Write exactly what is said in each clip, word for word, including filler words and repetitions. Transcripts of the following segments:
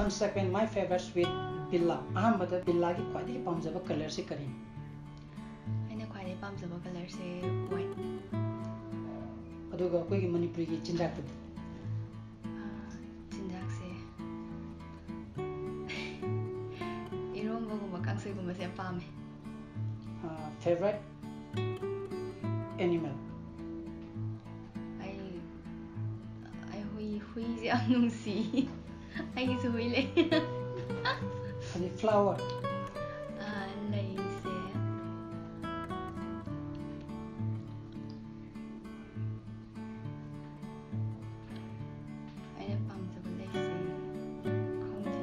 Second, my favorite sweet, ꯕꯤꯜꯂꯥ꯫ ꯑꯍꯥꯟꯕꯗ ꯕꯤꯜꯂꯥꯒꯤ ꯈ꯭ꯋꯥꯏꯗꯒꯤ ꯄꯥꯝꯖꯕ ꯀꯂꯔꯁꯤ ꯀꯔꯤꯅꯣ? ꯑꯩꯅ ꯈ꯭ꯋꯥꯏꯗꯒꯤ ꯄꯥꯝꯖꯕ ꯀꯂꯔꯁꯦ ꯋꯥꯏꯠ꯫ ꯑꯗꯨꯒ ꯑꯩꯈꯣꯏꯒꯤ ꯃꯅꯤꯄꯨꯔꯤꯒꯤ ꯆꯤꯟꯖꯥꯛꯇꯗꯤ? ꯆꯤꯟꯖꯥꯛꯁꯦ ꯏꯔꯣꯝꯕꯒꯨꯝꯕ ꯀꯥꯡꯁꯣꯏꯒꯨꯝꯕꯁꯦ ꯌꯥꯝ ꯄꯥꯝꯃꯦ꯫ Favorite animal? ꯑꯩ ꯑꯩ ꯍꯨꯏ ꯍꯨꯏꯁꯦ ꯌꯥꯝ ꯅꯨꯡꯁꯤ꯫ ꯑꯩꯒꯤꯁꯨ ꯍꯨꯏ ꯂꯩ꯫ ꯑꯗꯩ flower? ꯂꯩꯁꯦ ꯑꯩꯅ ꯄꯥꯝꯖꯕ ꯂꯩꯁꯦ ꯈꯪꯗꯦ꯫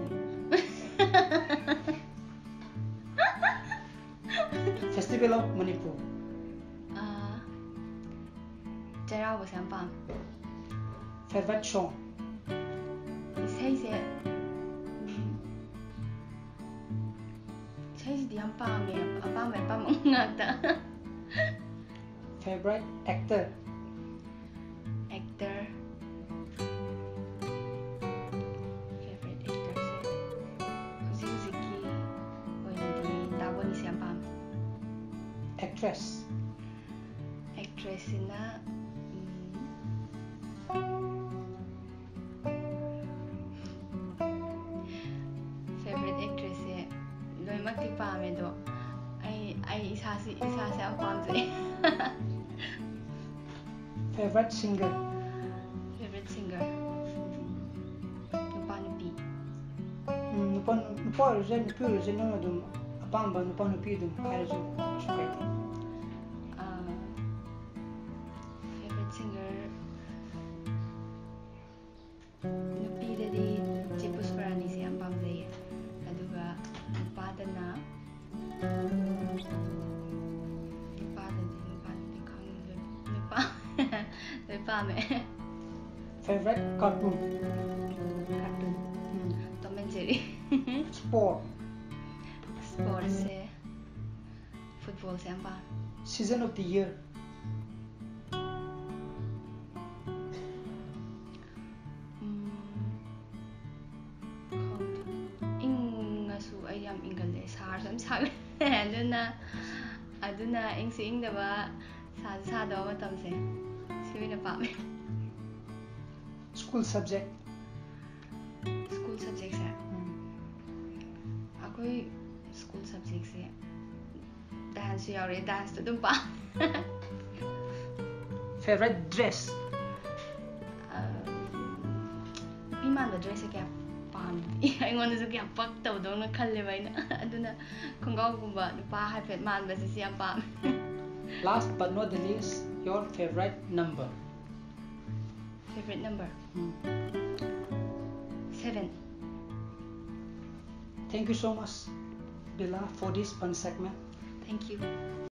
Festival of Manipur? ꯆꯩꯔꯥꯎꯕꯁꯦ ꯌꯥꯝ ꯄꯥꯝꯃꯦ꯫ Favorite song? ꯏꯁꯩꯁꯦ ꯏꯁꯩꯁꯤꯗꯤ ꯌꯥꯝ ꯄꯥꯝꯃꯦ꯫ ꯑꯄꯥꯝꯕ ꯑꯄꯥꯝꯕ ꯉꯥꯛꯇ꯫ Favorite actor? Actor? Favorite actorꯁꯦ ꯍꯧꯖꯤꯛ ꯍꯧꯖꯤꯛꯀꯤ ꯑꯣꯏꯅꯗꯤ ꯗꯥ ꯕꯣꯅꯤꯁꯦ ꯌꯥꯝ ꯄꯥꯝꯃꯦ꯫ Actress? Actressꯁꯤꯅ Favorite actressꯁꯦ ꯂꯣꯏꯅꯃꯛꯇꯤ ꯄꯥꯝꯃꯦ, ꯑꯗꯣ ꯑꯩ ꯑꯩ ꯏꯁꯥꯁꯤ ꯏꯁꯥꯁꯦ ꯌꯥꯝ ꯄꯥꯝꯖꯩ꯫ Favorite singer? Favorite singer? ꯅꯨꯄꯥ ꯅꯨꯄꯤ? ꯎꯝ, ꯅꯨꯄꯥ ꯅꯨꯄꯥ ꯑꯣꯏꯔꯁꯨ ꯌꯥꯏ, ꯅꯨꯄꯤ ꯑꯣꯏꯔꯁꯨ ꯌꯥꯏ, ꯅꯪꯅ ꯑꯗꯨꯝ ꯑꯄꯥꯝꯕ ꯅꯨꯄꯥ ꯅꯨꯄꯤ ꯑꯗꯨꯝ ꯍꯥꯏꯔꯁꯨ ꯀꯩꯁꯨ ꯀꯥꯏꯗꯦ꯫ Favorite singer? ꯅꯨꯄꯤꯗꯗꯤ ꯆꯦ ꯄꯨꯁꯄꯔꯥꯅꯤꯁꯦ ꯌꯥꯝ ꯄꯥꯝꯖꯩꯌꯦ꯫ ꯑꯗꯨꯒ ꯅꯨꯄꯥꯗꯅ ꯅꯨꯄꯥꯗꯗꯤ ꯅꯨꯄꯥꯗꯗꯤ ꯈꯪꯗꯦ꯫ ꯅꯨꯄꯥ ꯂꯣꯏ ꯄꯥꯝꯃꯦ꯫ Favorite cartoon? Cartoon? Um. Tom and Jerry. Sport? Sportsꯁꯦ footballꯁꯦ ꯌꯥꯝ ꯄꯥꯝꯃꯦ꯫ Season of the year? ꯎꯝ, ꯈꯪꯗꯦ꯫ ꯑꯗꯨꯅ, ꯑꯗꯨꯅ ꯏꯪꯁꯨ ꯏꯪꯗꯕ, ꯁꯥꯁꯨ ꯁꯥꯗꯕ ꯃꯇꯝꯁꯦ, ꯁꯤ ꯑꯣꯏꯅ ꯄꯥꯝꯃꯦ꯫ School subject. School subjectꯁꯦ, ꯑꯩꯈꯣꯏ school subjectꯁꯦ danceꯁꯨ ꯌꯥꯎꯔꯛꯑꯦ, danceꯇꯣ ꯑꯗꯨꯝ ꯄꯥꯝꯃꯦ꯫ Favorite dress. ꯑ, ꯅꯨꯄꯤ ꯃꯥꯟꯕ dressꯁꯦ ꯀꯌꯥ ꯄꯥꯝꯗꯦ꯫ ꯑꯩꯉꯣꯟꯗꯁꯨ ꯀꯌꯥ ꯄꯛꯇꯕꯗꯧꯅ ꯈꯜꯂꯦꯕ ꯑꯩꯅ꯫ ꯑꯗꯨꯅ ꯈꯣꯡꯒ꯭ꯔꯥꯎꯒꯨꯝꯕ ꯅꯨꯄꯥ ꯍꯥꯏꯐꯦꯠ ꯃꯥꯟꯕꯁꯤꯁꯨ ꯌꯥꯝ ꯄꯥꯝꯃꯦ꯫ Last but not the least, your favorite number. Favorite number? Hmm. Seven. Thank you so much, Bella, for this fun segment. Thank you.